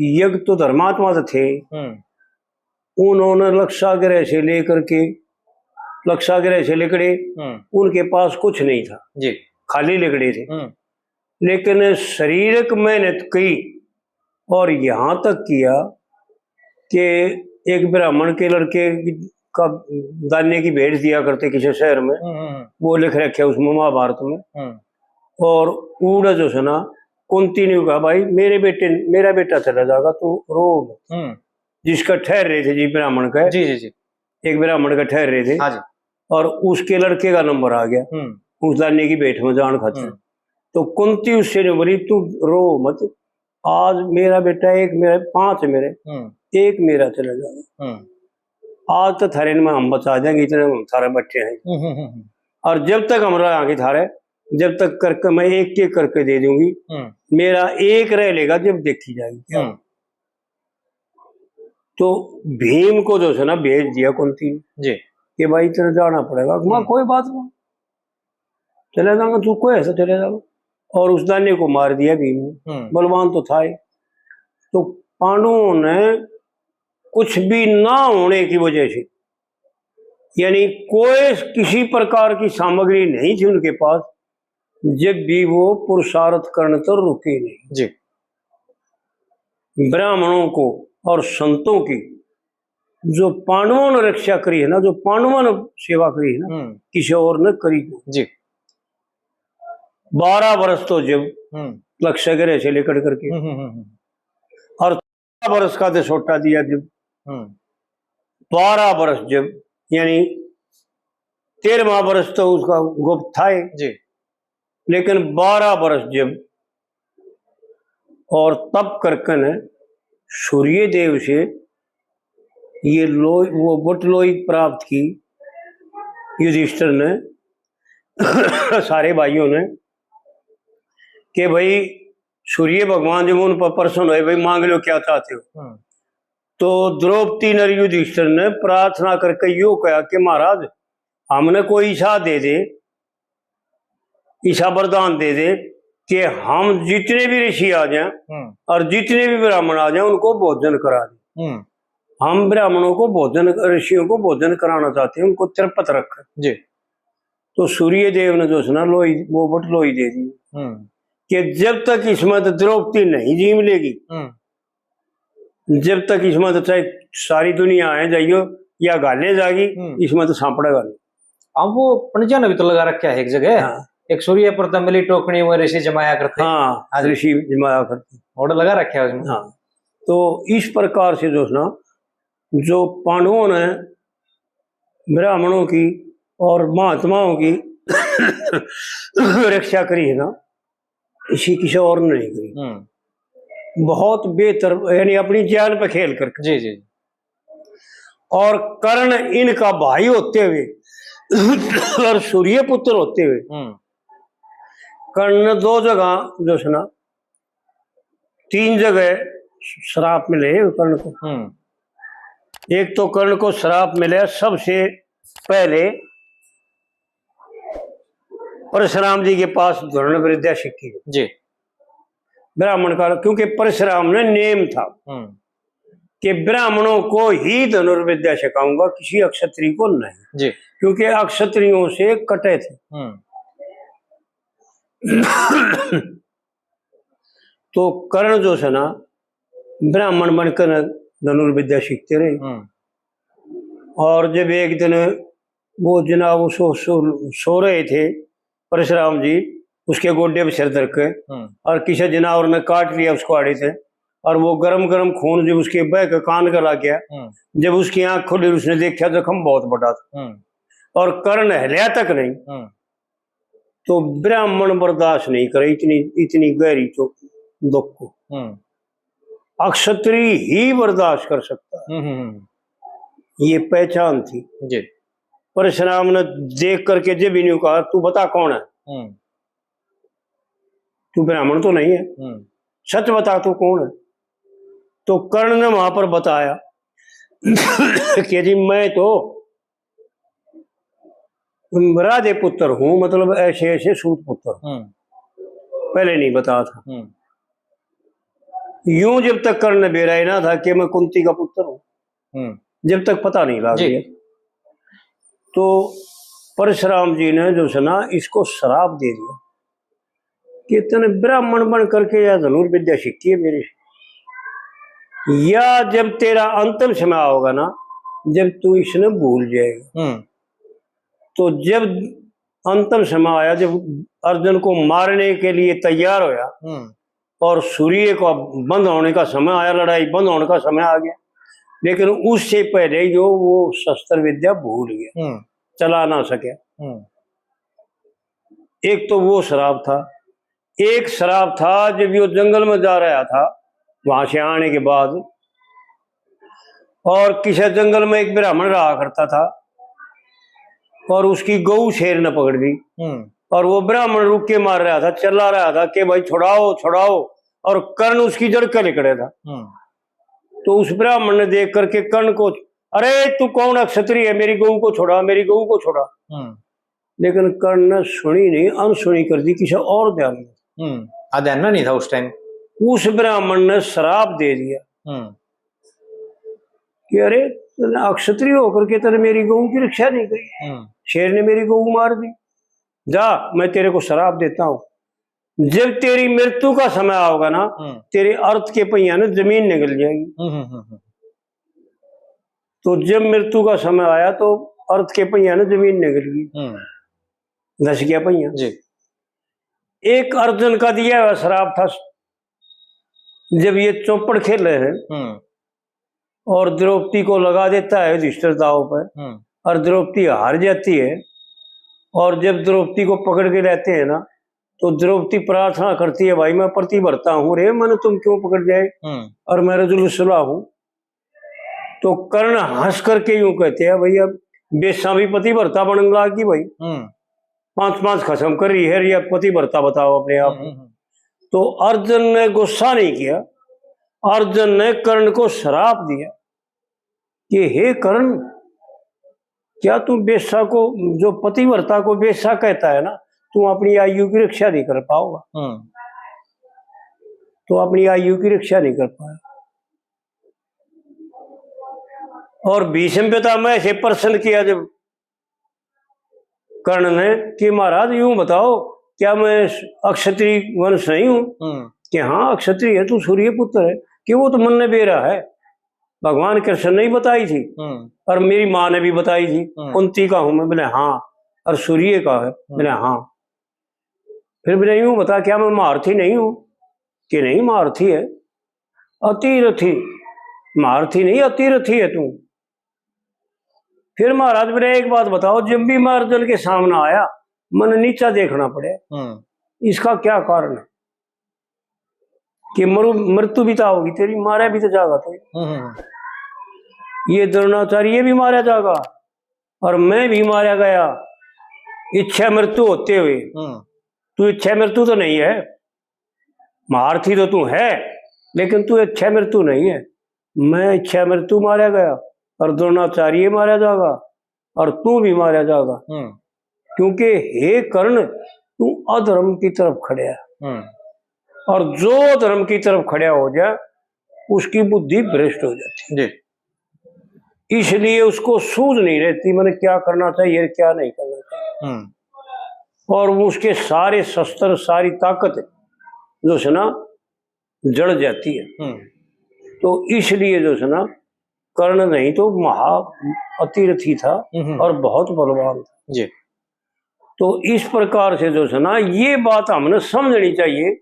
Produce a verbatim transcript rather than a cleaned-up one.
यज्ञ तो धर्मात्मा तो थे, हम्म। उन्होंने लक्षाग्रह से लेकर के, लक्षाग्रह से लिकड़े, हम्म। उनके पास कुछ नहीं था, जी। खाली लिकड़े थे। हम्म। लेकिन शारीरिक मेहनत की और यहाँ तक किया कि एक ब्राह्मण के लड़के का दाने की भेंट दिया करते किसी शहर में, हम्म, हम्म, हम्म। वो लिख रखे उसमें महाभारत में। हम्म। और उड़ा जो है ना, कुंती ने कहा, "भाई, मेरे बेटे, मेरा बेटा चला जाएगा, तू रो मत।" हम्म। जिसका ठहर रहे थे जी ब्राह्मण का, जी, जी, जी। एक ब्राह्मण का ठहर रहे थे, हाँ जी। और उसके लड़के का नंबर आ गया, हम्म। उस दाने की भेंट में जान खातिर। हम्म। तो कुंती उससे ने बोली, "तू रो मत, आज मेरा बेटा एक, मेरा पांच है मेरे, हम्म। एक मेरा चला जाएगा। हम्म। आज तो थारे में हम बचा देंगे, इतने हम थारे बैठे हैं। हम्म, हम्म, हम्म, हम्म। और जब तक हम रहांगे थारे, जब तक करके मैं एक एक करके दे दूंगी, हम्म। मेरा एक रह लेगा, जब देखी जाएगी क्या।" हम्म। तो भीम को जो है ना भेज दिया कुंती ने जी। कि भाई तेरे जाना पड़ेगा। माँ हम्म। कोई बात नहीं, चले जाऊंगा, तू कोई ऐसा चले जाओ। और उस दाने को मार दिया भीम ने। हम्म। बलवान तो था ही। तो पांडवों ने कुछ भी ना होने की वजह से, यानी कोई किसी प्रकार की सामग्री नहीं थी उनके पास, जब भी वो पुरुषार्थ करने तो रुके नहीं। जी। ब्राह्मणों को और संतों की जो पांडवों ने रक्षा करी है ना, जो पांडवों ने सेवा करी है ना, हम्म। किसी और ने करी को। जी। बारह वर्ष तो जब हम्म। लक्षाग्रह से लेकर करके हम्म, हम्म, हम्म, हम्म। और बारह वर्ष का तो छोटा दिया जब, हम्म। बारह वर्ष जब, यानी तेरहवाँ वर्ष तो उसका गुप्त था ही, जी। लेकिन बारह वर्ष जब और तप करके ने सूर्य देव से ये लोई, वो बटलोई प्राप्त की युधिष्ठिर ने, सारे भाइयों ने, कि भाई सूर्य भगवान जब उन पर प्रसन्न हुए, "भाई मांग लो क्या चाहते हो।" हम्म। तो द्रौपदी ने युधिष्ठिर ने प्रार्थना करके यो कहा कि महाराज, हमने कोई इच्छा दे दे, इच्छा वरदान दे दे कि हम जितने भी ऋषि आ जाएं हम्म। और जितने भी ब्राह्मण आ जाएं, उनको भोजन करा दे। हम्म। हम ब्राह्मणों को भोजन, ऋषियों को भोजन कराना चाहते हैं, उनको तृप्त रख। जी। तो सूर्य देव ने जो है ना लोई, वो बटलोई दे दी हम्म। कि जब तक इसमें तो द्रौपदी नहीं जीम लेगी, हम्म। जब तक इसमें तो चाहे सारी दुनिया आए जाइयो या घाले जागी, हम्म। इसमें तो सांपड़ेगा नहीं। अब वो पंडित जी ने भी तो लगा रखा है एक जगह। हाँ। एक सूर्य पर तो मिली टोकनी, वो ऋषि जमाया करते। हाँ, हाँ जी। ऋषि जमाया करते। और लगा रखा है उसमें। हाँ। तो इस प्रकार से जो है ना, जो पांडवों ने ब्राह्मणों की और महात्माओं की रक्षा करी है ना, इसी किसी और ने नहीं करी। हम्म। बहुत बेहतर, यानी अपनी जान पे खेल करके। जी, जी। और कर्ण इनका भाई होते हुए और सूर्य पुत्र होते हुए हम्म। कर्ण ने दो जगह जो है ना, तीन जगह श्राप मिले हैं कर्ण को। हम्म। एक तो कर्ण को श्राप मिला सबसे पहले परशुराम जी के पास धनुर्विद्या सीखी। जी। ब्राह्मण का, क्योंकि परशुराम ने नेम था हम्म। कि ब्राह्मणों को ही धनुर्विद्या सिखाऊंगा, किसी अक्षत्री को नहीं। जी। क्योंकि अक्षत्रियों से कटे थे। हम्म। तो कर्ण जो है ना, ब्राह्मण बनकर धनुर्विद्या सीखते रहे। हम्म। और जब एक दिन वो जना, वो सो, सो, सो रहे थे परशुराम जी, उसके गोडे पे सिर धर के, हम्म। और किसी जनावर ने काट लिया उसको आड़े से, और वो गरम गरम खून जब उसके बह के कान का लग गया, हम्म। जब उसकी आंख खुली, उसने देखा जख्म बहुत बड़ा था, हम्म। और कर्ण हिलया तक नहीं। हम्म। तो ब्राह्मण बर्दाश्त नहीं करे इतनी, इतनी गहरी चो-, दुख को। हम्म। अक्षत्री ही बर्दाश्त कर सकता है। हम्म, हम्म, हम्म। ये पहचान थी। जी। परशुराम ने देख करके जब इन्हें कहा, "तू बता कौन है? हम्म। तू ब्राह्मण तो नहीं है। हम्म। सच बता, तू कौन है?" तो कर्ण ने वहां पर बताया कि जी, मैं तो राजे पुत्र हूँ, मतलब ऐसे ऐसे सूत पुत्र। हम्म। पहले नहीं बताया था। हम्म। यूं जब तक कर्ण ने बेरा ही ना था कि मैं कुंती का पुत्र हूं, हम्म। जब तक पता नहीं लग जी। गया, तो परशुराम जी ने जो है ना, इसको श्राप दे दिया कि तने ब्राह्मण बन करके या धनुर्विद्या सीखी है मेरे, या जब तेरा अंतिम समय आओगा ना, जब तू इसने भूल जाएगा। हम्म। तो जब अंतिम समय आया, जब अर्जुन को मारने के लिए तैयार होया हम्म। और सूर्य को बंद होने का समय आया, लड़ाई बंद होने का समय आ गया, लेकिन उससे पहले ही जो वो शस्त्र विद्या भूल गया, हम्म। चला ना सके। हम्म। एक तो वो श्राप था, एक श्राप था जब वो जंगल में जा रहा था, वहां से आने के बाद, और किसी जंगल में एक ब्राह्मण रहा करता था और उसकी गऊ शेर ने पकड़ ली। हम्म। और वो ब्राह्मण रुक के मार रहा था, चिल्ला रहा था कि भाई छुड़ाओ, छुड़ाओ, और कर्ण उसकी जड़ के लिकड़े था। हम्म। तो उस ब्राह्मण ने देख करके कर्ण को, "अरे तू कौन अक्षत्रिय है, मेरी गऊ को छुड़ा, मेरी गऊ को छुड़ा।" हम्म। लेकिन कर्ण ने सुनी नहीं, अनसुनी कर दी, किसी और ध्यान में। हम्म, आ ध्यान ना नहीं था उस टाइम। उस ब्राह्मण ने श्राप दे दिया हम्म। कि अरे, तूने अक्षत्रिय होकर के तूने मेरी गऊ की रक्षा नहीं करी, हम्म। शेर ने मेरी गऊ मार दी, जा, मैं तेरे को श्राप देता हूँ, जब तेरी मृत्यु का समय आओगा ना, हम्म। तेरे अर्थ के पहिया ने जमीन निकल जाएगी। हम्म, हम्म, हम्म, हम्म। तो जब मृत्यु का समय आया तो अर्थ के पहिया ने जमीन निकल गई, हम्म। धस गया पहिया। जी। एक अर्जुन का दिया हुआ श्राप था, जब ये चौपड़ खेले हैं हम्म। और द्रौपदी को लगा देता है युधिष्ठिर दाव पे हम्म। और द्रौपदी हार जाती है, और जब द्रौपदी को पकड़ के लाते हैं ना, तो द्रौपदी प्रार्थना करती है, "भाई मैं पतिव्रता हूँ रे, मैंने तुम क्यों पकड़ जाए हम्म। और मैं रजुलुस्सुला हूँ।" तो कर्ण हंस करके यूं कहते हैं, "भैया, बेसा भी पतिव्रता बनने लाग गई भाई, हम्म। पांच पांच खसम कर रही है, या पतिव्रता बताओ अपने आप।" हम्म, हम्म, हम्म। तो अर्जुन ने गुस्सा नहीं किया, अर्जुन ने कर्ण को श्राप दिया कि हे कर्ण, क्या तू बेसा को, जो पतिव्रता को बेसा कहता है ना, तू अपनी आयु की रक्षा नहीं कर पाओगा। हम्म। तू अपनी आयु की रक्षा नहीं कर पाया। और भीष्म पितामह से प्रश्न किया जब कर्ण ने कि महाराज, यूं बताओ, क्या मैं अक्षत्रिय वंश नहीं हूं? हम्म। कि हाँ, अक्षत्रिय है, तू सूर्य पुत्र है। कि वो तो मन ने बेरा है, भगवान कृष्ण ने ही बताई थी हम्म। और मेरी माँ ने भी बताई थी, हम्म। कुंती का हूं मैं? बोले हाँ। और सूर्य का है? हम्म। बोले हाँ। फिर बोले, यूं बता, क्या मैं महारथी नहीं हूं? कि नहीं, महारथी है, अतिरथी, महारथी नहीं, अतिरथी है तू। फिर महाराज बोले, एक बात बताओ, जब भी मैं अर्जुन के सामने आया, मैंने नीचा देखना पड़े, हम्म। इसका क्या कारण है? कि मरु-, मृत्यु भी तो होगी तेरी, मारा भी तो जागा तू। हम्म, हम्म, हम्म। ये द्रोणाचार्य भी मारा जागा और मैं भी मारा गया इच्छा मृत्यु होते हुए। हम्म। तू इच्छा मृत्यु तो नहीं है, महारथी तो तू है, लेकिन तू इच्छा मृत्यु नहीं है। मैं इच्छा मृत्यु मारा गया और द्रोणाचार्य मारा जागा और तू भी मारा जागा। हम्म। क्योंकि हे कर्ण, तू अधर्म की तरफ खड़ा है। हम्म। और जो अधर्म की तरफ खड़ा हो जाए, उसकी बुद्धि भ्रष्ट हो जाती है। जी। इसलिए उसको सूझ नहीं रहती, मैंने क्या करना चाहिए, क्या नहीं करना चाहिए। हम्म। और वो उसके सारे शस्त्र, सारी ताकत जो है ना, जड़ जाती है। हम्म। तो इसलिए जो है ना, कर्ण नहीं तो महा अतिरथी था हम्म। और बहुत बलवान था। जी। तो इस प्रकार से जो है ना, ये बात हमने समझनी चाहिए